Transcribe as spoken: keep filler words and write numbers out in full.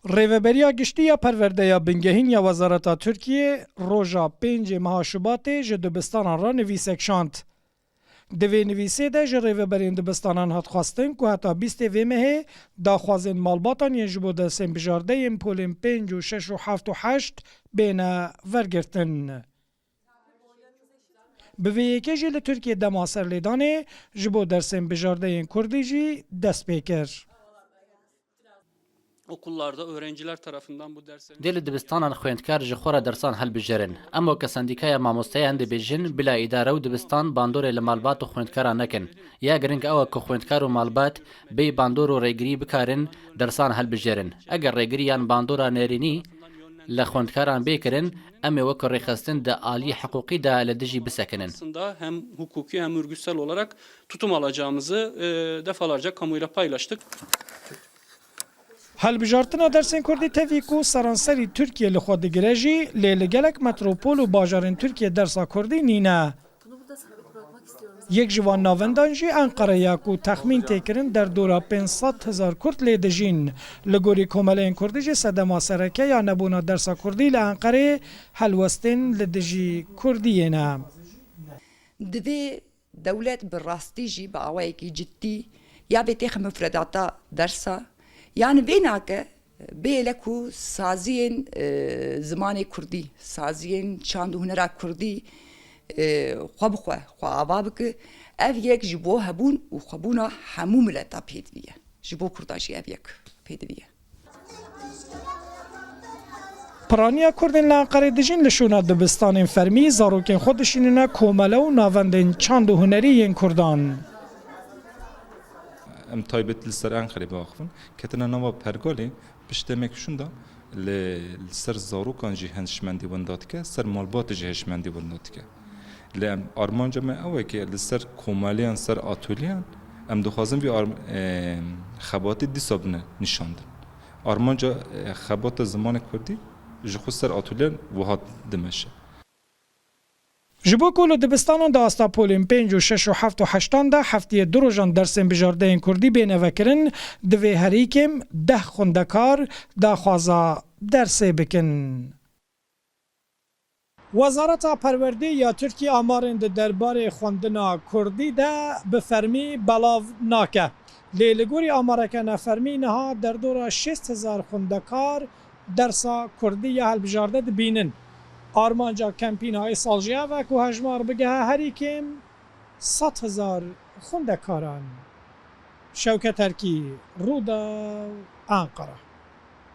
Rêveberiya Giştî ya Perwerdeya Bingehîn ya Wezareta Tirkiyê roja pêncê meha Şubatê ji dibistanan re nivîsek şand. Di vê nivîsê de ji rêveberên dibistanan hat xwestin ku heta bîstê vê mehê daxwazên malbatan yên ji bo dersên bijardeyên polên pênc û şeş û heft û heşt bêne vergirtin. Bi vê yekê jî li Tirkiyê dema serlêdanê ji bo dersên bijardeyên kurdî jî dest pê kir. Okullarda öğrenciler tarafından bu derslerin Dê li dibistanan xwendkar ji xwe re dersan hilbijêrin. Em weke sendîkaya mamosteyan dibêjin bila îdare û dibistan bandorê li malbat û xwendkaran nekin. Ya giring ew e ku xwendkar û malbat bê bandor û rêgirî bikarin dersan hilbijêrin. Eger rêgirî yan bandora nerînî li xwendkaran bê kirin, em ê weke rêxistin di aliyê hiqûqî de li dijî bisekinin. Aslında hem hukuki hem örgütsel olarak tutum alacağımızı e, defalarca kamuoyuyla paylaştık. Hilbijartina dersên kurdî tevî ku seranserî Tirkiye li xwe digire jî, lê li gelek metropol û bajarên Tirkiye dersa kurdî nîne. Yek ji van navendan jî Enqere ya ku texmîn tê kirin derdora pênc sed hezar kurd lê dijîn. Li gorî komeleyên kurdî jî sedema sereke ya nebûna dersa kurdî li Enqerê helwestên li dijî kurdiyê ne. Divê dewlet bi rastî jî bi awayekî ciddî ya vê têxe mifredata dersa, yanî vê nake bêle ku saziyên e, zimanê kurdî, saziyên çand û hunera kurdî e, xwe bi xwe, xwe ava bike. Ev yek ji bo hebûn û xwebûna hemû mileta pêdivî ye. Ji bo kurdan jî ev yek pêdivî ye. Piraniya kurdên li Enqerê dijîn li şûna dibistanên fermî zarokên xwe dişînine komele û navendên çand û hunerî yên kurdan. Em taybet li ser Enqerê biaxivin. Ketine nava pergalê pişt demek şûnda li, li ser zarokan jî hişmendî winda dike, ser malbatê jî hişmendî winda dike. Lê em armanca me ew e ke li ser komeleyan, ser atolyeyan em dixwazin vî arm, e, xebatê dîsa bine nîşandin. Armanca e, xebata zimanê kurdî ji xwe ser atolyeyan wiha dimeşe. Ji bo ku li dibistanan di asta polên pênc û şeş û heft û heştan de heftiyê du rojan dersên bijardeyên kurdî bêne vekirin, divê herî kêm deh xwendekar daxwaza dersê bikin. Wezareta Perwerdê ya Tirkiyê amarên di derbarê xwendina kurdî de bi fermî belav nake. Lê li gorî amareke nefermî niha derdora şêst hezar xwendekar dersa kurdî ya hilbijarde dibînin. Armanca kempîna ê sal jî ev e ku hejmar bigehe herî kêm sed hezar xwendekaran. Şewket Erkî, Rûdaw, Anqara.